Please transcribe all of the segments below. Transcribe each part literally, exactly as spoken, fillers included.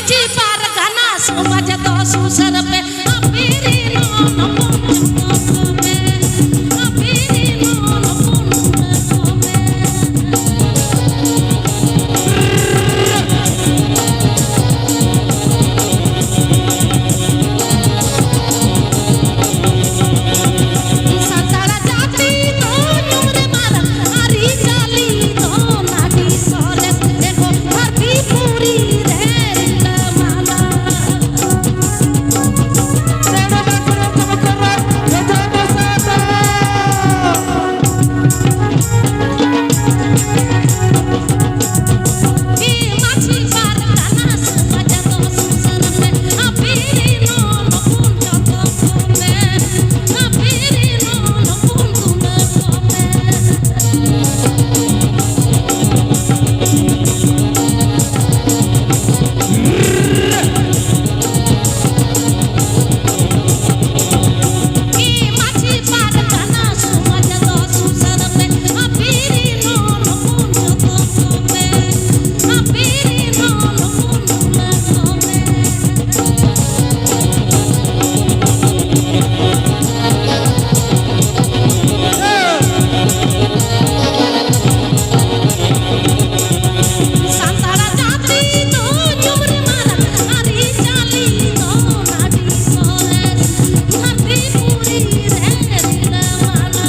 ᱢᱟᱹᱡᱷᱤ ᱯᱟᱨᱜᱟᱱᱟ ᱥᱚᱢᱟᱡᱽ ᱫᱚ ᱥᱩᱥᱟᱹᱨ ᱯᱮ, ᱟᱯᱮ ᱨᱮᱱ ᱦᱚᱱ ᱦᱚᱯᱚᱱ ᱡᱚᱛᱚ ᱠᱚ ᱯᱮ, ᱟᱯᱮ ᱨᱮᱱ ᱦᱚᱱ ᱦᱚᱯᱚᱱ ᱡᱚᱛᱚ ᱠᱚ ᱯᱮ᱾ ᱥᱟᱱᱛᱟᱲ ᱡᱟᱹᱛᱤ ᱫᱚ ᱧᱩᱢ ᱨᱮ ᱢᱟᱨᱟᱝ, ᱟᱹᱨᱤᱪᱟᱹᱞᱤ ᱫᱚ ᱟᱹᱰᱤ ᱥᱚᱨᱮᱥ, ᱮᱠᱷᱚᱱ ᱫᱷᱟᱹᱨᱛᱤ ᱯᱩᱨᱤ ᱨᱮ ᱨᱤᱞᱟᱹᱢᱟᱞᱟ᱾ ᱥᱟᱱᱛᱟᱲ ᱡᱟᱹᱛᱤ ᱫᱚ ᱧᱩᱢ ᱨᱮ ᱢᱟᱨᱟᱝ, ᱟᱹᱨᱤᱪᱟᱹᱞᱤ ᱫᱚ ᱟᱹᱰᱤ ᱥᱚᱨᱮᱥ, ᱫᱷᱟᱹᱨᱛᱤ ᱯᱩᱨᱤ ᱨᱮ ᱨᱤᱞᱟᱹᱢᱟᱞᱟ᱾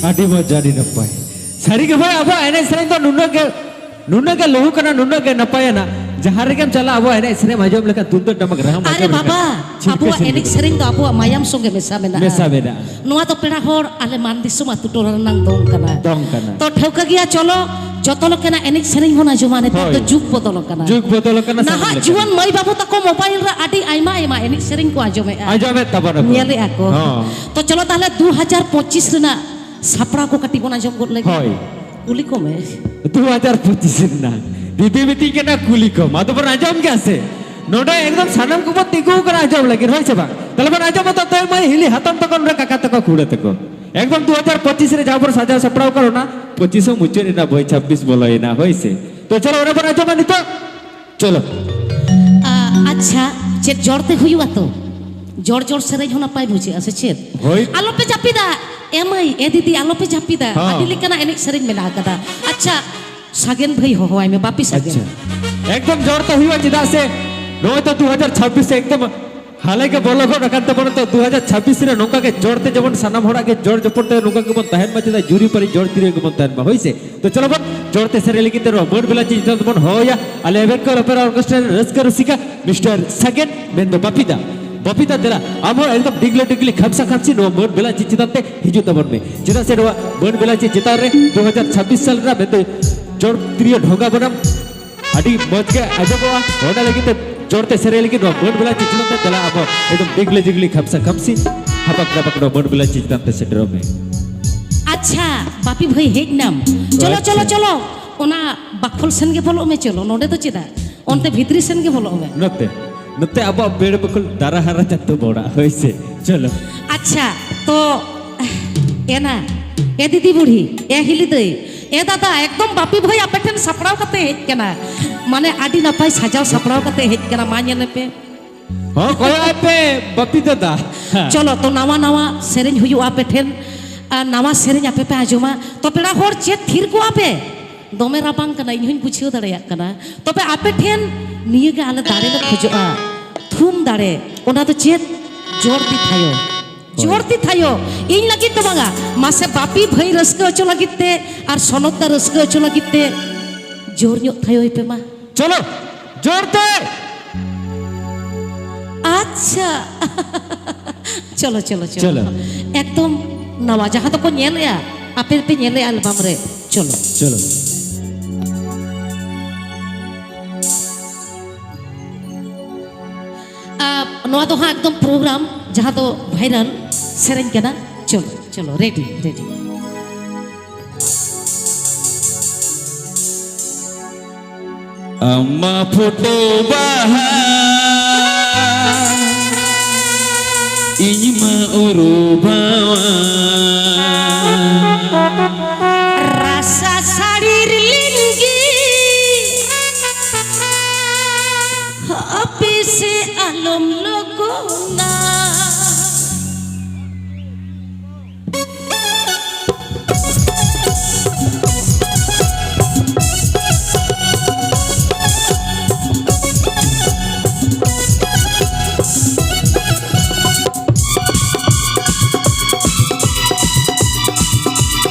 ᱟᱹᱰᱤ ᱢᱚᱡᱽ, ᱟᱹᱰᱤ ᱱᱟᱯᱟᱭ᱾ ᱥᱟᱹᱨᱤ ᱜᱮ ᱵᱷᱟᱭ, ᱟᱵᱚᱣᱟᱜ ᱮᱱᱮᱡ ᱥᱮᱨᱮᱧ ᱫᱚ ᱱᱩᱱᱟᱹᱜ ᱜᱮ, ᱱᱩᱱᱟᱹᱜ ᱜᱮ ᱞᱩᱦᱩ ᱠᱟᱱᱟ, ᱱᱩᱱᱟᱹᱜ ᱜᱮ ᱱᱟᱯᱟᱭᱟᱱᱟ᱾ ᱡᱟᱦᱟᱸ ᱨᱮᱜᱮᱢ ᱪᱟᱞᱟᱜ, ᱟᱵᱚᱣᱟᱜ ᱮᱱᱮᱡ ᱥᱮᱨᱮᱧ ᱟᱸᱡᱚᱢ ᱞᱮᱠᱷᱟᱱ, ᱛᱩᱢᱫᱟᱹᱜ ᱴᱟᱢᱟᱠ ᱨᱟᱦᱟᱢ ᱟᱨᱮ ᱟᱸᱡᱚᱢ ᱵᱟᱵᱟ, ᱞᱮᱠᱷᱟᱱ ᱪᱷᱤᱞᱠᱟᱹ ᱟᱵᱚᱣᱟᱜ ᱪᱷᱤᱞᱠᱟᱹ ᱮᱱᱮᱡ ᱥᱮᱨᱮᱧ ᱫᱚ ᱟᱵᱚᱣᱟᱜ ᱢᱟᱭᱟᱢ ᱥᱚᱸᱜᱮ ᱢᱮᱥᱟ ᱢᱮᱱᱟᱜᱼᱟ᱾ ᱢᱮᱥᱟ ᱢᱮᱱᱟᱜᱼᱟ᱾ ᱱᱚᱣᱟ ᱫᱚ ᱯᱮᱲᱟ ᱦᱚᱲ, ᱟᱞᱮ ᱢᱟᱱ ᱫᱤᱥᱚᱢ ᱟᱹᱛᱩ ᱴᱚᱞᱟ ᱨᱮᱱᱟᱝ ᱫᱚᱝ ᱠᱟᱱᱟ᱾ ᱫᱚᱝ ᱠᱟᱱᱟ᱾ ᱛᱚ ᱴᱷᱟᱹᱣᱠᱟᱹ ᱜᱮᱭᱟ, ᱪᱚᱞᱚ ᱡᱚᱛᱚ ᱞᱮᱠᱟᱱᱟᱜ ᱮᱱᱮᱡ ᱥᱮᱨᱮᱧ ᱵᱚᱱ ᱟᱸᱡᱚᱢᱟ᱾ ᱱᱮᱛᱟᱨ ᱫᱚ ᱦᱳᱭ᱾ ᱡᱩᱜᱽ ᱵᱚᱫᱚᱞ ᱟᱠᱟᱱᱟ᱾ ᱡᱩᱜᱽ ᱵᱚᱫᱚᱞ ᱟᱠᱟᱱᱟ, ᱥᱟᱱᱟᱢ ᱱᱟᱦᱟᱜ ᱞᱮᱠᱟᱱᱟᱜ᱾ ᱡᱩᱣᱟᱹᱱ ᱢᱟᱹᱭ ᱵᱟᱹᱵᱩ ᱛᱟᱠᱚ ᱢᱳᱵᱟᱭᱤᱞ ᱨᱮ ᱟᱹᱰᱤ ᱟᱭᱢᱟ ᱟᱭᱢᱟ ᱮᱱᱮᱡ ᱥᱮᱨᱮᱧ ᱠᱚ ᱟᱸᱡᱚᱢᱮᱫᱼᱟ᱾ ᱟᱸᱡᱚᱢᱮᱫ ᱛᱟᱵᱚᱱᱟ ᱠᱚ᱾ ᱧᱮᱞᱮᱫᱼᱟ ᱠᱚ᱾ ᱦᱚᱸ᱾ ᱛᱚ ᱪᱚᱞᱚ ᱛᱟᱦᱞᱮ ᱫᱩ ᱦᱟᱡᱟᱨ ᱯᱚᱸᱪᱤᱥ ᱨᱮᱱᱟᱜ ᱥᱟᱯᱲᱟᱣ ᱠᱚ ᱠᱟᱹᱴᱤᱡ ᱵᱚᱱ ᱟᱸᱡᱚᱢ ᱜᱚᱫ ᱞᱮᱜᱮ᱾ ᱦᱳᱭ᱾ ᱠᱩᱞᱤ ᱠᱚᱢᱮ᱾ ᱫᱩ ᱦᱟᱡᱟᱨ ᱯᱚᱸᱪᱤᱥ ᱨᱮᱱᱟᱜ ᱫᱤᱫᱤ ᱢᱤᱛᱤᱧ ᱠᱟᱱᱟ ᱠᱩᱞᱤ ᱠᱚᱢ, ᱟᱫᱚ ᱵᱚᱱ ᱟᱸᱡᱚᱢ ᱜᱮᱭᱟ ᱥᱮ? ᱱᱚᱰᱮ ᱮᱠᱫᱚᱢ ᱥᱟᱱᱟᱢ ᱠᱚᱵᱚᱱ ᱛᱤᱸᱜᱩ ᱟᱠᱟᱱᱟ ᱟᱸᱡᱚᱢ ᱞᱟᱹᱜᱤᱫ, ᱦᱳᱭ ᱥᱮ ᱵᱟᱝ? ᱛᱟᱦᱞᱮ ᱵᱚᱱ ᱟᱸᱡᱚᱢᱟ ᱛᱚ, ᱛᱚ ᱢᱟᱹᱭ ᱦᱤᱞᱤ ᱦᱟᱛᱚᱢ ᱛᱟᱠᱚ, ᱱᱚᱰᱮ ᱠᱟᱠᱟ ᱛᱟᱠᱚ, ᱠᱷᱩᱲᱟᱹ ᱛᱟᱠᱚ᱾ ᱮᱠᱫᱚᱢ ᱫᱩ ᱦᱟᱡᱟᱨ ᱯᱚᱸᱪᱤᱥ ᱨᱮ ᱡᱟᱦᱟᱸ ᱵᱚᱱ ᱥᱟᱡᱟᱣ ᱥᱟᱯᱲᱟᱣ ᱠᱟᱱ, ᱚᱱᱟ ᱯᱚᱸᱪᱤᱥ ᱦᱚᱸ ᱢᱩᱪᱟᱹᱫ ᱮᱱᱟ, ᱵᱚᱭ ᱪᱷᱟᱵᱵᱤᱥ ᱵᱚᱞᱚᱭᱮᱱᱟ, ᱦᱳᱭ ᱥᱮ? ᱛᱚ ᱪᱚᱞᱚ, ᱚᱱᱟ ᱵᱚᱱ ᱟᱸᱡᱚᱢᱟ ᱱᱤᱛᱚᱜ᱾ ᱪᱚᱞᱚ᱾ ᱟ, ᱟᱪᱪᱷᱟ, ᱪᱮᱫ ᱡᱚᱲ ᱛᱮ ᱦᱩᱭᱩᱜᱼᱟ ᱛᱚ? ᱡᱚᱲ ᱡᱚᱲ ᱥᱮᱨᱮᱧ ᱦᱚᱸ ᱱᱟᱯᱟᱭ ᱵᱩᱡᱷᱟᱹᱜᱼᱟ, ᱥᱮ ᱪᱮᱫ? ᱦᱳᱭ᱾ ᱟᱞᱚᱯᱮ ᱡᱟᱹᱯᱤᱫᱟ, ᱮ ᱢᱟᱹᱭ, ᱮ ᱫᱤᱫᱤ, ᱟᱞᱚᱯᱮ ᱡᱟᱹᱯᱤᱫᱟ᱾ ᱦᱚᱸ᱾ ᱟᱹᱰᱤ ᱞᱮᱠᱟᱱᱟᱜ ᱮᱱᱮᱡ ᱥᱮᱨᱮᱧ ᱢᱮᱱᱟᱜ ᱟᱠᱟᱫᱟ᱾ ᱟᱪᱪᱷᱟ, ᱥᱟᱜᱮᱱ ᱵᱷᱟᱹᱭ ᱦᱚᱦᱚᱣᱟᱭ ᱢᱮ, ᱵᱟᱯᱤ ᱥᱟᱜᱮᱱ᱾ ᱟᱪᱪᱷᱟ᱾ ᱮᱠᱫᱚᱢ ᱡᱚᱲ ᱛᱮ ᱦᱩᱭᱩᱜᱼᱟ, ᱪᱮᱫᱟᱜ ᱥᱮ ᱱᱚᱜᱼᱚᱭ ᱛᱚ ᱫᱩ ᱦᱟᱡᱟᱨ ᱪᱷᱟᱵᱵᱤᱥ ᱮᱠᱫᱚᱢ ᱦᱟᱞᱮ ᱜᱮ ᱵᱚᱞᱚ ᱜᱚᱫ ᱟᱠᱟᱱ ᱛᱟᱵᱚᱱᱟ᱾ ᱛᱚ ᱫᱩ ᱦᱟᱡᱟᱨ ᱪᱷᱟᱵᱵᱤᱥ ᱨᱮ ᱱᱚᱝᱠᱟ ᱜᱮ ᱡᱚᱲ ᱛᱮ ᱡᱮᱢᱚᱱ ᱥᱟᱱᱟᱢ ᱦᱚᱲᱟᱜ ᱜᱮ ᱡᱚᱲ ᱡᱚᱯᱚᱲ ᱛᱮ ᱱᱚᱝᱠᱟ ᱜᱮᱵᱚᱱ ᱛᱟᱦᱮᱱ ᱢᱟ, ᱪᱮᱫᱟᱜ ᱡᱩᱨᱤ ᱯᱟᱹᱨᱤ ᱡᱚᱲ ᱛᱤᱨᱭᱳ ᱜᱮᱵᱚᱱ ᱛᱟᱦᱮᱱ ᱢᱟ, ᱦᱳᱭ ᱥᱮ? ᱛᱚ ᱪᱚᱞᱚ ᱵᱚᱱ ᱡᱚᱲ ᱛᱮ ᱥᱮᱨᱮᱧ ᱞᱟᱹᱜᱤᱫ ᱛᱮ ᱱᱚᱣᱟ ᱢᱟᱹᱱ ᱵᱮᱞᱟ ᱪᱮᱛᱟᱱ ᱛᱮᱵᱚᱱ ᱦᱚᱦᱚᱭᱟ ᱟᱞᱮ ᱮᱵᱷᱮᱱ ᱠᱚᱞ ᱚᱯᱮᱨᱟ ᱚᱨᱠᱮᱥᱴᱨᱟ ᱨᱮᱱ ᱨᱟᱹᱥᱠᱟᱹ ᱨᱩᱥᱤᱠᱟ ᱢᱤᱥᱴᱟᱨ ᱥᱟᱜᱮᱱ, ᱢᱮᱱᱫᱚ ᱵᱟᱯᱤᱫᱟ᱾ ᱵᱟᱯᱤᱫᱟ, ᱫᱮᱞᱟ, ᱟᱢ ᱦᱚᱸ ᱮᱠᱫᱚᱢ ᱰᱤᱜᱽᱞᱟᱹ ᱰᱤᱜᱽᱞᱤ ᱠᱷᱟᱢᱥᱟ ᱠᱷᱟᱢᱥᱤ ᱱᱚᱣᱟ ᱢᱟᱹᱱ ᱵᱮᱞᱟ ᱪᱮᱛᱟᱱ ᱛᱮ ᱦᱤᱡᱩᱜ ᱛᱟᱵᱚᱱ ᱢᱮ, ᱪᱮᱫᱟᱜ ᱥᱮ ᱱᱚᱣᱟ ᱢᱟᱹᱱ ᱵᱮᱞᱟ ᱪᱮᱛᱟᱱ ᱨᱮ ᱫᱩ ᱦᱟᱡᱟᱨ ᱪᱷᱟᱵᱵᱤᱥ ᱥᱟᱞ ᱨᱮᱱᱟᱜ ᱢᱮᱱᱫᱚ ᱡᱚᱲ ᱛᱤᱨᱭᱳ ᱰᱷᱚᱸᱜᱟ ᱵᱚᱱᱟᱢ ᱟᱹᱰᱤ ᱢᱚᱡᱽ ᱜᱮ ᱟᱸᱡᱚᱢᱚᱜᱼᱟ᱾ ᱚᱱᱟ ᱞᱟᱹᱜᱤᱫ ᱛᱮ ᱡᱚᱲ ᱛᱮ ᱥᱮᱨᱮᱧ ᱞᱟᱹᱜᱤᱫ ᱱᱚᱣᱟ ᱢᱟᱹᱱ ᱵᱮᱞᱟ ᱪᱮᱛᱟᱱ ᱛᱮ ᱫᱮᱞᱟ ᱟᱵᱚ ᱮᱠᱫᱚᱢ ᱰᱤᱜᱽᱞᱤ ᱡᱤᱜᱽᱞᱤ ᱠᱷᱟᱢᱥᱟ ᱠᱷᱟᱢᱥᱤ ᱦᱟᱯᱟᱠ ᱫᱟᱯᱟᱠ ᱱᱚᱣᱟ ᱢᱟᱹᱱ ᱵᱮᱞᱟ ᱪᱮᱛᱟᱱ ᱛᱮ ᱥᱮᱴᱮᱨᱚᱜ ᱢᱮ᱾ ᱟᱪᱪᱷᱟ, ᱵᱟᱯᱤ ᱵᱷᱟᱹᱭ ᱦᱮᱡ ᱱᱟᱢ᱾ ᱪᱚᱞᱚ, ᱟᱪᱪᱷᱟ᱾ ᱪᱚᱞᱚ, ᱪᱚᱞᱚ᱾ ᱚᱱᱟ ᱵᱟᱠᱷᱳᱞ ᱥᱮᱱ ᱜᱮ ᱵᱚᱞᱚᱜ ᱢᱮ, ᱪᱚᱞᱚ᱾ ᱱᱚᱰᱮ ᱫᱚ ᱪᱮᱫᱟᱜ? ᱚᱱᱛᱮ ᱵᱷᱤᱛᱨᱤ ᱥᱮᱱ ᱜᱮ ᱵᱚᱞᱚᱜ ᱢᱮ᱾ ᱱᱚᱛᱮ, ᱱᱚᱛᱮ ᱟᱵᱚᱣᱟᱜ ᱵᱮᱲ ᱵᱟᱠᱷᱳᱞ ᱫᱟᱨᱟ ᱦᱟᱨᱟ ᱪᱟᱛᱚᱢ ᱚᱲᱟᱜ, ᱦᱳᱭ ᱥᱮ? ᱪᱚᱞᱚ᱾ ᱟᱪᱪᱷᱟ, ᱛᱚ, ᱮᱱᱟ, ᱮ ᱫᱤᱫᱤ ᱵᱩᱲᱦᱤ, ᱮ ᱦᱤᱞᱤ ᱫᱟᱹᱭ, ᱮ ᱫᱟᱫᱟ, ᱮᱠᱫᱚᱢ ᱵᱟᱯᱤ ᱵᱷᱟᱹᱭ ᱟᱯᱮ ᱴᱷᱮᱱ ᱥᱟᱯᱲᱟᱣ ᱠᱟᱛᱮ ᱦᱮᱡ ᱠᱟᱱᱟ᱾ ᱢᱟᱱᱮ ᱟᱹᱰᱤ ᱱᱟᱯᱟᱭ ᱥᱟᱡᱟᱣ ᱥᱟᱯᱲᱟᱣ ᱠᱟᱛᱮ ᱦᱮᱡ ᱠᱟᱱᱟ, ᱢᱟ ᱧᱮᱞᱮ ᱯᱮ᱾ ᱦᱚᱸ, ᱠᱚᱭᱚᱜ ᱟᱭ ᱯᱮ, ᱵᱟᱯᱤ ᱫᱟᱫᱟ᱾ ᱪᱚᱞᱚ, ᱛᱚ ᱱᱟᱣᱟ ᱱᱟᱣᱟ ᱥᱮᱨᱮᱧ ᱦᱩᱭᱩᱜᱼᱟ ᱟᱯᱮ ᱴᱷᱮᱱ, ᱟᱨ ᱱᱟᱣᱟ ᱥᱮᱨᱮᱧ ᱟᱯᱮ ᱯᱮ ᱟᱸᱡᱚᱢᱟ᱾ ᱛᱚ ᱯᱮᱲᱟ ᱦᱚᱲ, ᱪᱮᱫ ᱛᱷᱤᱨ ᱠᱚᱜᱼᱟ ᱯᱮ? ᱫᱚᱢᱮ ᱨᱟᱵᱟᱝ ᱠᱟᱱᱟ, ᱤᱧ ᱦᱚᱸᱧ ᱵᱩᱡᱷᱟᱹᱣ ᱫᱟᱲᱮᱭᱟᱜ ᱠᱟᱱᱟ᱾ ᱛᱚᱵᱮ ᱟᱯᱮ ᱴᱷᱮᱱ ᱱᱤᱭᱟᱹ ᱜᱮ ᱟᱞᱮ ᱫᱟᱲᱮ ᱞᱮ ᱠᱷᱚᱡᱚᱜᱼᱟ, ᱛᱷᱩᱢ ᱫᱟᱲᱮ᱾ ᱚᱱᱟ ᱫᱚ ᱪᱮᱫ? ᱡᱳᱨ ᱛᱤ ᱛᱷᱟᱭᱚ᱾ ᱦᱳᱭ᱾ ᱡᱳᱨ ᱛᱤ ᱛᱷᱟᱭᱚ᱾ ᱤᱧ ᱞᱟᱹᱜᱤᱫ ᱫᱚ ᱵᱟᱝᱟ, ᱢᱟᱥᱮ ᱵᱟᱯᱤ ᱵᱷᱟᱹᱭ ᱨᱟᱹᱥᱠᱟᱹ ᱦᱚᱪᱚ ᱞᱟᱹᱜᱤᱫ ᱛᱮ ᱟᱨ ᱥᱚᱱᱚᱛ ᱫᱟ ᱨᱟᱹᱥᱠᱟᱹ ᱦᱚᱪᱚ ᱞᱟᱹᱜᱤᱫ ᱛᱮ ᱡᱳᱨ ᱧᱚᱜ ᱛᱷᱟᱭᱚᱭ ᱯᱮ ᱢᱟ᱾ ᱪᱚᱞᱚ᱾ ᱡᱳᱨ ᱛᱮ᱾ ᱟᱪᱪᱷᱟ᱾ ᱪᱚᱞᱚ, ᱪᱚᱞᱚ, ᱪᱚᱞᱚ᱾ ᱪᱚᱞᱚ᱾ ᱮᱠᱫᱚᱢ ᱱᱟᱣᱟ, ᱡᱟᱦᱟᱸ ᱫᱚᱠᱚ ᱧᱮᱞᱮᱜᱼᱟ, ᱟᱯᱮ ᱯᱮ ᱧᱮᱞᱮᱜᱼᱟ ᱮᱞᱵᱟᱢ ᱨᱮ᱾ ᱪᱚᱞᱚ᱾ ᱪᱚᱞᱚ᱾ ᱟᱨ ᱱᱚᱣᱟ ᱫᱚ ᱦᱟᱸᱜ ᱮᱠᱫᱚᱢ ᱯᱨᱳᱜᱨᱟᱢ, ᱡᱟᱦᱟᱸ ᱫᱚ ᱵᱷᱟᱭᱨᱟᱞ ᱥᱮᱨᱮᱧ ᱠᱟᱱᱟ᱾ ᱪᱚᱞᱚ, ᱪᱚᱞᱚ, ᱨᱮᱰᱤ, ᱨᱮᱰᱤ᱾ ᱟᱢᱟ ᱯᱷᱳᱴᱳ ᱵᱟᱦᱟ, ᱤᱧ ᱢᱟ ᱩᱨᱩᱵᱟᱣᱟ᱾ ᱨᱟᱥᱟ ᱥᱟᱹᱲᱤ ᱨᱤᱞᱤᱱ ᱜᱮ, ᱦᱟᱯᱮ ᱥᱮ ᱟᱞᱚᱢ ᱞᱚᱜᱚᱱᱟ᱾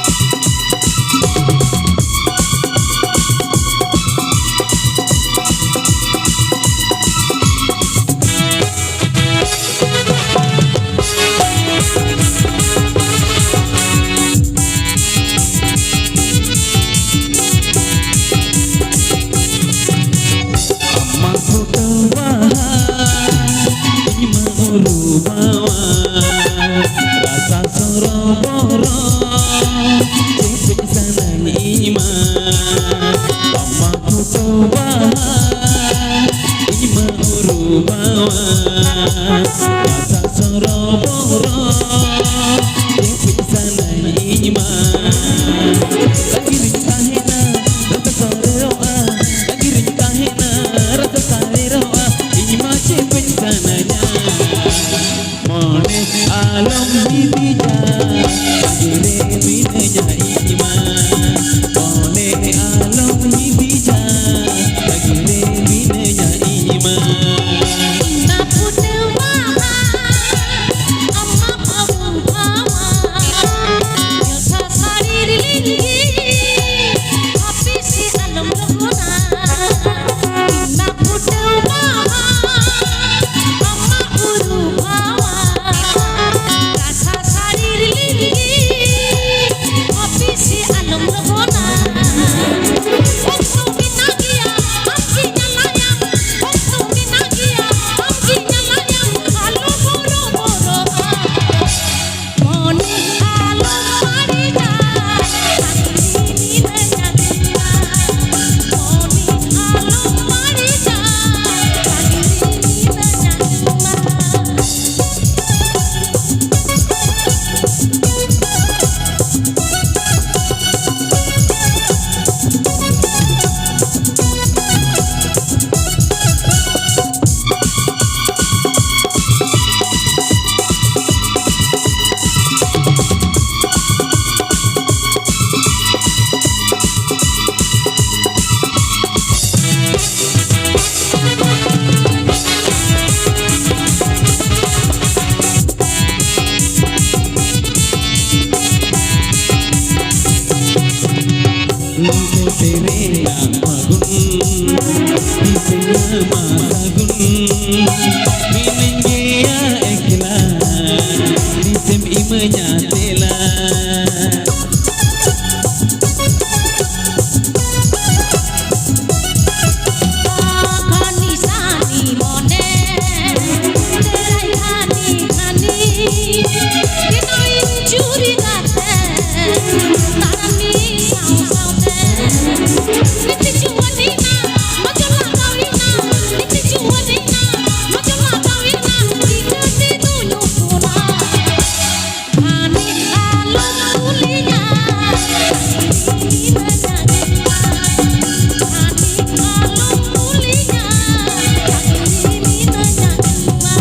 ᱟᱢᱟᱜ ᱯᱷᱳᱴᱳ ᱵᱟᱦᱟ, ᱤᱧ ᱢᱟ ᱩᱨᱩᱢᱟᱣᱟ᱾ ᱨᱟᱥᱟ ᱥᱚᱨᱚ ᱵᱚᱨᱚ, ᱪᱮᱯᱮᱡ ᱥᱟᱱᱟᱧ ᱤᱧ ᱢᱟ᱾ ᱟᱢᱟᱜ ᱯᱷᱳᱴᱳ ᱵᱟᱦᱟ, ᱤᱧ ᱢᱟ ᱩᱨᱩᱢᱟᱣᱟ᱾ ᱨᱟᱥᱟ ᱥᱚᱨᱚ ᱵᱚᱨᱚ, ᱪᱮᱯᱮᱡ ᱥᱟᱱᱟᱧ ᱤᱧ ᱢᱟ᱾ ᱛᱟᱺᱜᱤ ᱨᱤᱧ ᱛᱟᱦᱮᱱᱟ, ᱨᱟᱥᱟ ᱥᱚᱨᱚᱜᱼᱟ᱾ ᱛᱟᱺᱜᱤ ᱨᱤᱧ ᱛᱟᱦᱮᱱᱟ, ᱨᱟᱥᱟ ᱥᱟᱨᱮᱲᱚᱜᱼᱟ᱾ ᱤᱧ ᱢᱟ ᱪᱮᱯᱮᱡ ᱥᱟᱱᱟᱧᱟ᱾ ᱢᱚᱱᱮ ᱟᱞᱚᱢ ᱦᱤᱫᱤᱡᱟ, ᱛᱟᱺᱜᱤ ᱨᱮ ᱢᱤᱱᱟᱹᱧᱟ ᱤᱧ ᱢᱟ᱾ ᱢᱚᱱᱮ ᱟᱞᱚᱢ ᱦᱤᱫᱤᱡᱟ, ᱛᱟᱺᱜᱤ ᱨᱮ ᱢᱤᱱᱟᱹᱧᱟ ᱤᱧ ᱢᱟ᱾ ᱚᱱᱟ ᱯᱷᱩᱴᱟᱹᱣ ᱵᱟᱦᱟ, ᱟᱢᱟᱜ ᱟᱹᱨᱩᱵᱷᱟᱣᱟ᱾ ᱛᱮᱨᱮᱞᱟ ᱯᱷᱟᱹᱜᱩᱱ, ᱛᱤᱥᱮᱢ ᱧᱟᱢᱟ ᱥᱟᱹᱜᱩᱱ? ᱢᱤᱱᱟᱹᱧ ᱜᱮᱭᱟ ᱮᱠᱞᱟ, ᱛᱤᱥᱮᱢ ᱤᱢᱟᱹᱧᱟ ᱛᱮᱞᱟ? ᱠᱷᱟᱱᱤ ᱥᱟᱱᱤ ᱢᱚᱱᱮ, ᱛᱮᱨᱟᱭ ᱠᱷᱟᱱᱤ ᱠᱷᱟᱱᱤ, ᱵᱮᱱᱟᱣᱤᱧ ᱪᱩᱨᱤ ᱜᱟᱛᱮ, ᱛᱟᱨᱟᱱᱤ ᱥᱟᱶ ᱥᱟᱶᱛᱮ᱾ ᱱᱤᱛᱤ ᱡᱩᱣᱟᱹᱱᱤᱱᱟ, ᱱᱚᱡᱚᱨ ᱞᱟᱜᱟᱣᱤᱱᱟ, ᱱᱤᱛᱤ ᱡᱩᱣᱟᱹᱱᱤᱱᱟ, ᱱᱚᱡᱚᱨ ᱞᱟᱜᱟᱣᱤᱱᱟ, ᱪᱤᱠᱟᱹᱛᱮ ᱫᱩᱧ ᱩᱯᱨᱩᱢᱟ? ᱦᱟᱹᱱᱤ ᱟᱞᱚᱢ ᱠᱩᱞᱤᱧᱟ, ᱦᱟᱹᱱᱤ ᱟᱞᱚᱢ ᱠᱩᱞᱤᱧᱟ, ᱦᱟᱹᱱᱤ ᱢᱤᱱᱟᱹᱧᱟ ᱤᱧ ᱢᱟ᱾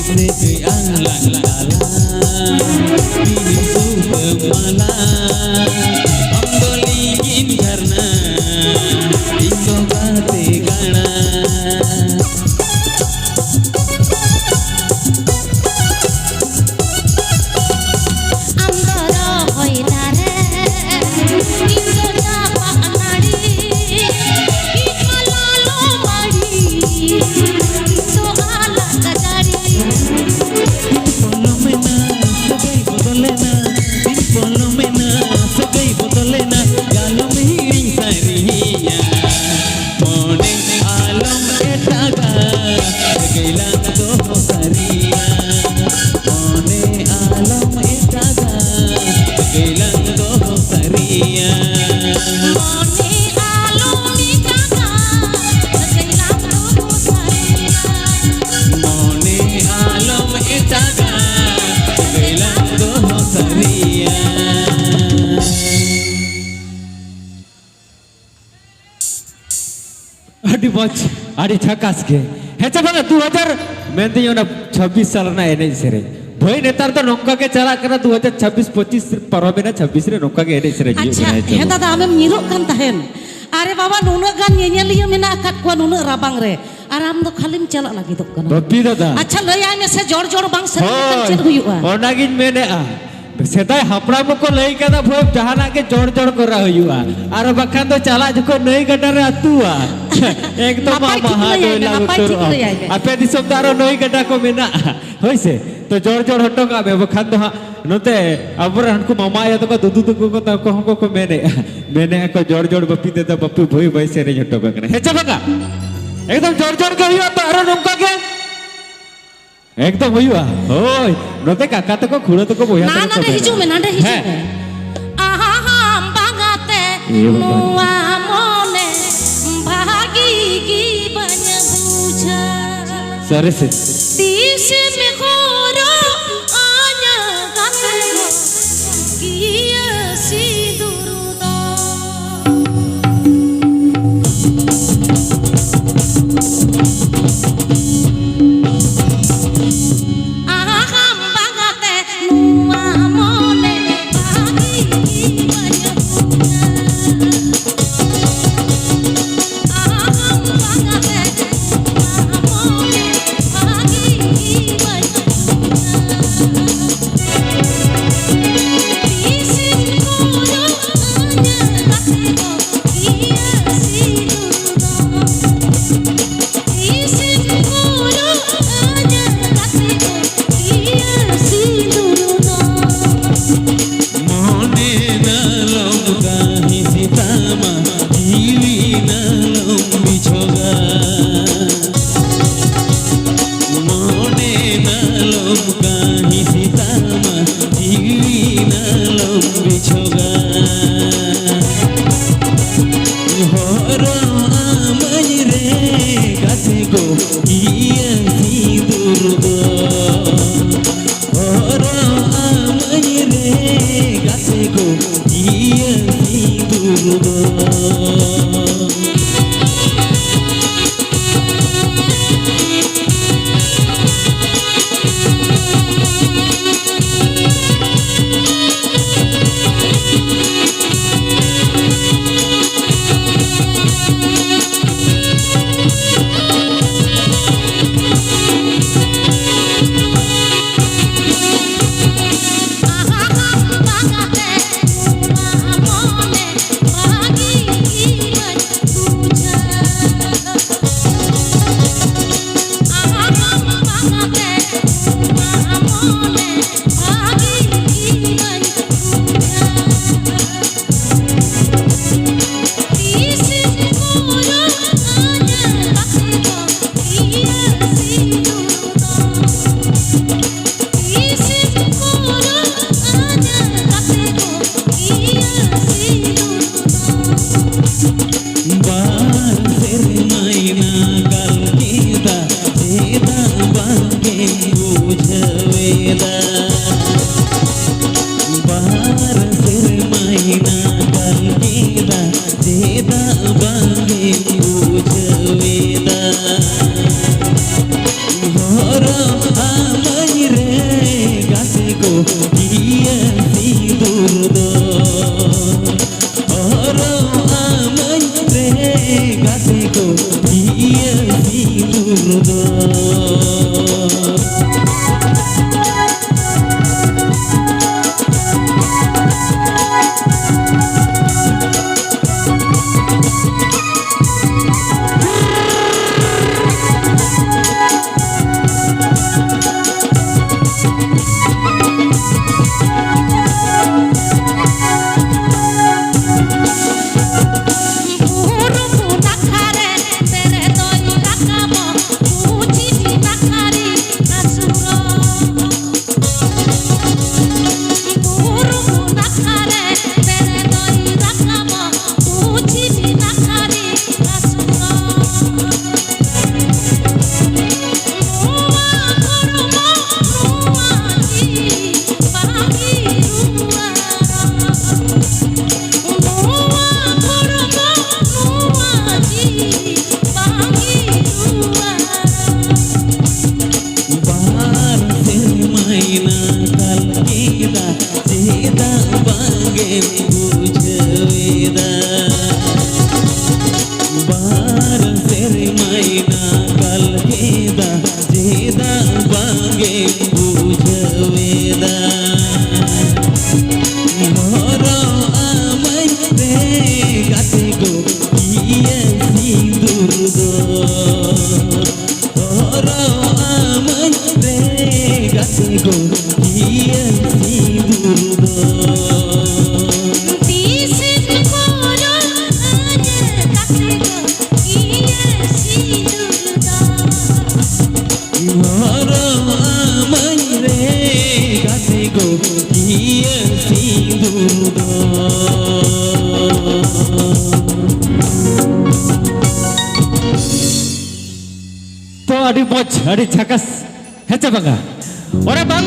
ᱥᱟᱹᱜᱟᱹᱭ ᱟᱞᱟᱝ ᱛᱟᱞᱟ, ᱵᱤᱱ ᱥᱩᱛᱟᱹᱢ ᱢᱟᱞᱟ, ᱟᱢ ᱫᱚ ᱞᱤᱸᱜᱤᱱ ᱡᱷᱟᱨᱱᱟ, ᱤᱧ ᱫᱚ ᱜᱟᱛᱮ ᱜᱟᱲᱟ᱾ ᱟᱢ ᱫᱚ ᱨᱚᱦᱚᱭ ᱫᱟᱨᱮ, ᱤᱧ ᱫᱚ ᱪᱟᱯᱟᱫ ᱱᱟᱹᱲᱤ, ᱤᱧ ᱫᱚ ᱞᱚᱞᱚ ᱢᱟᱹᱲᱤ, ᱤᱧ ᱫᱚ ᱟᱞᱟᱜ ᱫᱟᱨᱮ᱾ ᱯᱚᱞᱚᱢᱮᱱᱟ, ᱥᱟᱹᱜᱟᱹᱭ ᱵᱚᱫᱚᱞᱮᱱᱟ, ᱛᱤᱧ ᱯᱚᱞᱚᱢᱮᱱᱟ, ᱥᱟᱹᱜᱟᱹᱭ ᱟᱹᱰᱤ ᱢᱚᱡᱽ, ᱟᱹᱰᱤ ᱡᱷᱟᱠᱟᱥ ᱜᱮ᱾ ᱦᱮᱸ ᱪᱮ ᱵᱟᱝᱟ, ᱫᱩ ᱦᱟᱡᱟᱨ ᱢᱮᱱᱫᱟᱹᱧ ᱚᱱᱟ ᱪᱷᱟᱵᱵᱤᱥ ᱥᱟᱞ ᱨᱮᱱᱟᱜ ᱮᱱᱮᱡ ᱥᱮᱨᱮᱧ᱾ ᱦᱳᱭ, ᱱᱮᱛᱟᱨ ᱫᱚ ᱱᱚᱝᱠᱟ ᱜᱮ ᱪᱟᱞᱟᱜ ᱠᱟᱱᱟ, ᱫᱩ ᱦᱟᱡᱟᱨ ᱪᱷᱟᱵᱵᱤᱥ ᱯᱚᱸᱪᱤᱥ ᱯᱟᱨᱚᱢᱮᱱᱟ, ᱪᱷᱟᱵᱵᱤᱥ ᱨᱮ ᱱᱚᱝᱠᱟ ᱜᱮ ᱮᱱᱮᱡ ᱥᱮᱨᱮᱧ ᱦᱩᱭᱩᱜ ᱟᱪᱪᱷᱟ, ᱠᱟᱱᱟ᱾ ᱦᱮᱸ ᱪᱮ ᱦᱮᱸ ᱵᱟᱝᱟ? ᱫᱟᱫᱟ, ᱟᱢᱮᱢ ᱧᱤᱨᱚᱜ ᱠᱟᱱ ᱛᱟᱦᱮᱱ᱾ ᱟᱨᱮ ᱵᱟᱵᱟ, ᱱᱩᱱᱟᱹᱜ ᱜᱟᱱ ᱧᱮᱧᱮᱞᱤᱭᱟᱹ ᱢᱮᱱᱟᱜ ᱟᱠᱟᱫ ᱠᱚᱣᱟ ᱱᱩᱱᱟᱹᱜ ᱨᱟᱵᱟᱝ ᱨᱮ, ᱟᱨ ᱟᱢ ᱫᱚ ᱠᱷᱟᱹᱞᱤᱢ ᱪᱟᱞᱟᱜ ᱞᱟᱹᱜᱤᱫᱚᱜ ᱠᱟᱱᱟ᱾ ᱵᱟᱯᱤ ᱫᱟᱫᱟ᱾ ᱟᱪᱪᱷᱟ, ᱞᱟᱹᱭᱟᱭ ᱢᱮᱥᱮ, ᱡᱚᱲ ᱡᱚᱲ ᱵᱟᱝ ᱥᱮᱨᱮᱧ ᱞᱮᱠᱷᱟᱱ ᱦᱳᱭ, ᱪᱮᱫ ᱦᱩᱭᱩᱜᱼᱟ? ᱚᱱᱟᱜᱤᱧ ᱢᱮᱱᱮᱫᱼᱟ᱾ ᱥᱮᱫᱟᱭ ᱦᱟᱯᱲᱟᱢ ᱠᱚᱠᱚ ᱞᱟᱹᱭ ᱠᱟᱫᱟ, ᱵᱷᱳᱭ ᱡᱟᱦᱟᱱᱟᱜ ᱜᱮ ᱡᱚᱲ ᱡᱚᱲ ᱠᱚᱨᱟᱣ ᱦᱩᱭᱩᱜᱼᱟ, ᱟᱨ ᱵᱟᱠᱷᱟᱱ ᱫᱚ ᱪᱟᱞᱟᱜ ᱡᱚᱠᱷᱚᱱ ᱱᱟᱹᱭ ᱜᱟᱰᱟ ᱨᱮ ᱟᱹᱛᱩᱜᱼᱟ᱾ ᱮᱠᱫᱚᱢ ᱱᱟᱯᱟᱭ ᱟᱢ ᱦᱟᱸᱜ ᱴᱷᱤᱠ ᱞᱟᱹᱭᱟᱭ ᱢᱮ, ᱰᱚᱭᱞᱟ ᱱᱟᱯᱟᱭ ᱩᱛᱟᱹᱨᱚᱜ ᱴᱷᱤᱠ ᱟᱢ᱾ ᱞᱟᱹᱭᱟᱭ ᱢᱮ᱾ ᱟᱯᱮ ᱫᱤᱥᱚᱢ ᱫᱚ ᱟᱨᱚ ᱱᱟᱹᱭ ᱜᱟᱰᱟ ᱠᱚ ᱢᱮᱱᱟᱜᱼᱟ, ᱦᱳᱭ ᱥᱮ? ᱛᱚ ᱡᱚᱲ ᱡᱚᱲ ᱦᱚᱴᱚ ᱠᱟᱜ ᱢᱮ, ᱵᱟᱠᱷᱟᱱ ᱫᱚ ᱦᱟᱸᱜ ᱱᱚᱛᱮ ᱟᱵᱚᱨᱮᱱ ᱦᱟᱱᱠᱩ ᱢᱟᱢᱟ ᱟᱭᱳ ᱛᱟᱠᱚ, ᱫᱩᱫᱩ ᱛᱟᱠᱚ, ᱛᱟᱠᱚ ᱦᱚᱸ ᱠᱚ ᱢᱮᱱᱮᱫᱼᱟ, ᱢᱮᱱᱮᱫᱼᱟ ᱠᱚ, "ᱡᱚᱲ ᱡᱚᱲ ᱵᱟᱹᱯᱤ ᱫᱟᱫᱟ, ᱵᱟᱹᱯᱤ ᱵᱷᱟᱹᱭ ᱵᱟᱭ ᱥᱮᱨᱮᱧ ᱦᱚᱴᱚ ᱠᱟᱜ ᱠᱟᱱᱟ᱾" ᱦᱮᱸ ᱪᱮ ᱵᱟᱝᱟ? ᱮᱠᱫᱚᱢ ᱡᱚᱲ ᱡᱚᱲ ᱜᱮ ᱦᱩᱭᱩᱜᱼᱟ ᱛᱚ, ᱟᱨᱚ ᱱᱚᱝᱠᱟ ᱜᱮ᱾ ᱮᱠᱫᱚᱢ ᱦᱩᱭᱩᱜᱼᱟ᱾ ᱦᱳᱭ, ᱱᱚᱛᱮ ᱠᱟᱠᱟ ᱛᱟᱠᱚ, ᱠᱷᱩᱲᱟᱹ ᱛᱟᱠᱚ, ᱵᱚᱭᱦᱟ ᱱᱟ-, ᱛᱟᱠᱚ ᱱᱟᱰᱮ ᱠᱚ ᱦᱤᱡᱩᱜ ᱢᱮ, ᱢᱮᱱᱟᱜᱼᱟ᱾ ᱱᱟᱰᱮ ᱦᱤᱡᱩᱜ ᱦᱮᱸ᱾ ᱢᱮ᱾ ᱟᱦᱟᱢ ᱵᱟᱝᱟᱛᱮ ᱮ ᱵᱟᱵᱟ᱾ ᱱᱚᱣᱟ ᱢᱚᱱᱮ ᱵᱷᱟᱜᱤ ᱜᱮ ᱵᱟᱹᱧ ᱵᱩᱡᱷᱟᱹᱣ᱾ ᱥᱟᱹᱨᱤ ᱥᱮ? ᱛᱤᱥᱮᱢ ᱦᱚᱨᱚᱜ ᱟᱹᱧᱟ ᱜᱟᱛᱮ ᱜᱚ ᱜᱤᱭᱟᱹ ᱥᱤᱸᱫᱩᱨ ᱫᱚ? ᱟᱦᱟᱢ ᱵᱟᱝᱟᱛᱮ ᱱᱚᱣᱟ ᱢᱚᱱᱮ ᱵᱷᱟᱹᱜᱤ ᱵᱟᱹᱧ ᱵᱩᱡᱷᱟᱹᱣ᱾ ᱟᱦᱟᱢ ᱵᱟᱝᱟᱛᱮ ᱱᱚᱣᱟ ᱢᱚᱱᱮ ᱵᱷᱟᱹᱜᱤ ᱵᱟᱹᱧ ᱵᱩᱡᱷᱟᱹᱣ᱾ ᱛᱤᱥᱮᱢ ᱠᱚᱭᱚᱜ ᱟᱹᱧᱟ ᱜᱟᱛᱮ ᱫᱚ ᱤᱭᱟᱹ ᱥᱤᱸᱫᱩᱨ ᱫᱚ? ᱢᱚᱱᱮ ᱱᱟᱞᱚᱢ ᱠᱟᱹᱦᱤᱥ ᱛᱟᱢᱟ, ᱡᱤᱣᱤ ᱱᱟᱞᱚᱢ ᱵᱤᱪᱷᱚᱜᱟ᱾ ᱢᱚᱱᱮ ᱱᱟᱞᱚᱢ ᱠᱟᱹᱦᱤᱥ ᱛᱟᱢᱟ, ᱡᱤᱣᱤ ᱱᱟᱞᱚᱢ ᱵᱤᱪᱷᱚᱜᱟ᱾ ᱦᱚᱨᱚᱜ ᱟᱢᱟᱹᱧ ᱨᱮ ᱜᱟᱛᱮ ᱠᱚ ᱤᱭᱟᱹ ᱥᱤᱸᱫᱩᱨ ᱫᱚ᱾ ᱦᱚᱨᱚᱜ ᱟᱢᱟᱹᱧ ᱨᱮ ᱜᱟᱛᱮ ᱠᱚ ᱤᱭᱟᱹ ᱥᱤᱸᱫᱩᱨ ᱫᱚ᱾ ᱤᱭᱟᱹ ᱥᱤᱸᱫᱩᱨ ᱫᱚ ᱦᱚᱨᱚᱜ ᱟᱹᱢᱟᱹᱧ ᱨᱮ ᱜᱟᱛᱮ ᱠᱚ, ᱤᱭᱟᱹ ᱥᱤᱸᱫᱩᱨ ᱫᱚ᱾ ᱵᱟᱨ ᱥᱮᱨᱢᱟᱭᱱᱟ ᱠᱟᱞ ᱠᱮᱫᱟ, ᱪᱮᱫᱟᱜ ᱵᱟᱝᱮᱢ ᱵᱩᱡᱷᱟᱹᱣᱮᱫᱟ? ᱵᱟᱨ ᱥᱮᱨᱢᱟᱭᱱᱟ ᱠᱟᱞ ᱠᱮᱫᱟ, ᱪᱮᱫᱟᱜ ᱵᱟᱝᱮᱢ ᱵᱩᱡᱷᱟᱹᱣᱮᱫᱟ? ᱦᱚᱨᱚᱜ ᱟᱢᱟᱹᱧ ᱨᱮ ᱜᱟᱛᱮ ᱜᱚ, ᱤᱭᱟᱹ ᱥᱤᱸᱫᱩᱨ ᱫᱚ᱾ ᱦᱚᱨᱚᱜ ᱟᱢᱟᱹᱧ ᱨᱮ ᱜᱟᱛᱮ ᱜᱚ, ᱤᱭᱟᱹ ᱥᱤᱸᱫᱩᱨ ᱫᱚ᱾ ᱛᱤᱥᱮᱢ ᱦᱚᱨᱚᱜ ᱟᱹᱧᱟ ᱜᱟᱛᱮ ᱜᱚ, ᱤᱭᱟᱹ ᱥᱤᱸᱫᱩᱨ ᱫᱚ? ᱦᱚᱨᱚᱜ ᱟᱢᱟᱹᱧ ᱨᱮ ᱜᱟᱛᱮ ᱜᱚ, ᱤᱭᱟᱹ ᱥᱤᱸᱫᱩᱨ ᱫᱚ᱾ ᱛᱚ, ᱟᱹᱰᱤ ᱢᱚᱡᱽ, ᱟᱹᱰᱤ ᱡᱷᱟᱠᱟᱥ, ᱦᱮᱸ ᱪᱮ ᱵᱟᱝᱟ? ᱚᱱᱟ ᱵᱟᱝ